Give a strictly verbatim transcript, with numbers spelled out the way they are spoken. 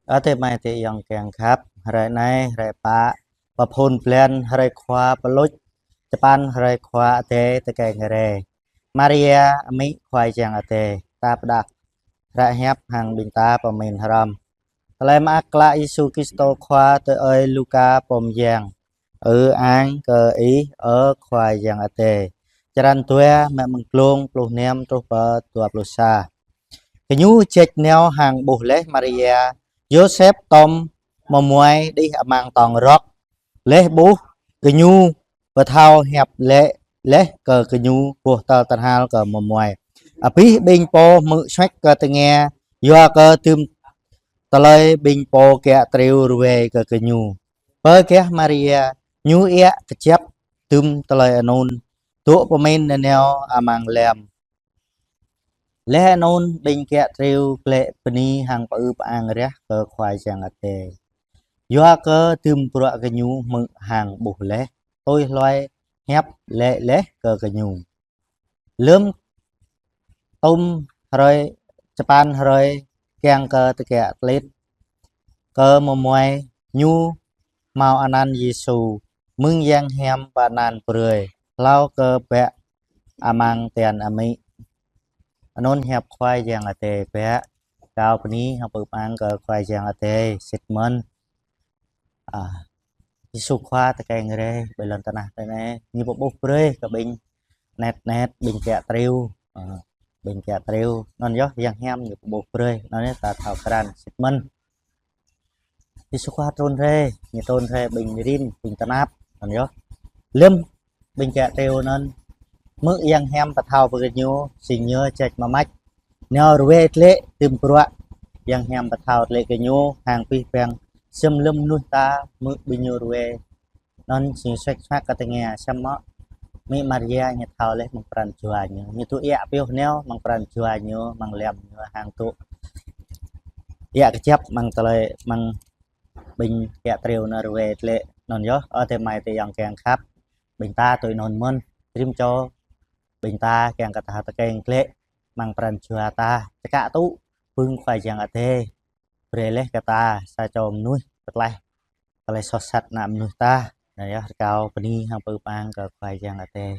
Ơ adơi amai adơi ayŏng kiăng khăp, hrơi anai, hrơi pă, pơphun blan, hrơi Khua pơluč, čơpăn hrơi Khua Adai tơkeng rai. Maria, amĭ Khua Yang Adai, ta pơđok hră hiăp hăng ƀing ta pơmĭn hrŏm. Tơlơi mơak klă Yêsu Kristô Khua tui ơi Luka pô mơyang. Ư-ang kơ Ih, ơ Khua Yang Adai. Črăn dua, mơ̆ng glông pluh năm truh pơ dua pluh sa. Gơñu ječ nao hăng ƀuh laih Maria, Yôsep tŏm mơmuai đih amăng tong rơ̆k. Laih ƀuh, gơñu pơthâo hiăp laĭ laih kơ gơñu, ƀuh tơl tơhnal kơ mơmuai. Abih ƀing pô hmư̆ suač kơ tơngia, yua kơ tŭm tơlơi ƀing pô kiă triu ruai kơ gơñu. Bơ gah Maria, ñu iă kơjăp tŭm tơlơi anŭn, dŏ pơmĭn nanao amăng lăm. Laih anŭn ƀing kiă triu glaĭ bơni hăng pơư pơang rah kơ Khua Yang Adai. Yua kơ tŭm bruă gơñu hmư̆ hăng ƀuh laih, tui hloi hiăp laĭ laih kơ gơñu. Lơ̆m tŭm hrơi, čơpăn hrơi, kiăng kơ tơkiă klĭt kơ mơmuai, ñu hmâo anăn Yêsu, mơ̆ng yang hiam pơanăn brơi, hlâo kơ bă amăng tian amĭ. Anŭn hiăp Khua Yang Adai bă. Kâo bơni hăng pơư pơang kơ Khua Yang Adai sĭt mơ̆n. A, Yêsu Khua tơkeng rai ƀơi lŏn tơnah tơ anai, ñu pơƀuh brơi kơ ƀing anet anet, ƀing kiă triu, a, ƀing kiă triu. Anŭn yơh yang hiam ñu pơƀuh brơi, anŭn yơh ta thâo krăn sĭt mơ̆n. Yêsu Khua trŭn rai, ñu trŭn rai ƀing rin, ƀing tơnap, anŭn yơh. Lơ̆m ƀing kiă triu anŭn hmư̆ yang hiam pơthâo brơi kơ ñu, sĭt ñu ječ mơmač nao ruai glaĭ tŭm bruă yang hiam pơthâo brơi kơ ñu, hăng pih peng sem lơ̆m mơnuih ta hmư̆ ƀing ñu ruai. Anŭn sĭt suač suač kơ tơngia, samơ̆ amĭ Maria ñu thâo laih amăng pran jua ñu. Ñu tŭ iă pioh nao amăng pran jua ñu, amăng lăm ñu, hăng tŭ iă kơjăp amăng tơlơi, amăng ƀing kiă triu nao ruai glaĭ. Anŭn yơh, ơ adơi amai adơi ayŏng kiăng khăp, ƀing ta tui anŭn mơ̆n, rĭm čô ƀing ta kiăng kơ ta tơkeng glaĭ amăng pran jua ta, čơkă tŭ bưng Khua Yang Adai brơi laih kơ ta sa čô mơnuih pơtlaih tơlơi soh sat ană mơnuih ta. Anŭn yơh, rơkâo bơni hăng pơư pơang kơ Khua Yang Adai.